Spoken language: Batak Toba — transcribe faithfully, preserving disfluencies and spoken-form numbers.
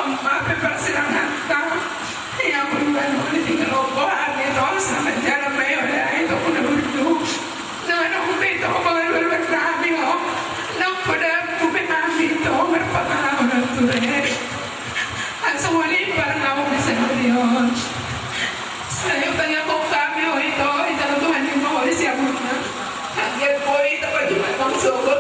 Maaf pe parsirangan ta. Ia, bulan on tinggal opo hami to, selamat jalan ma i, oda i to, kuna burju. Nunga nunga pe to, bawa dua dua kami ho. Nunga poda bupe hami to, berpengalaman tu re. Langsung wali parnau di sendirian. Saya tanya kok kami ho ito, ito Tuhan yang mau siapa. Dia boy, tempat Jumat langsung.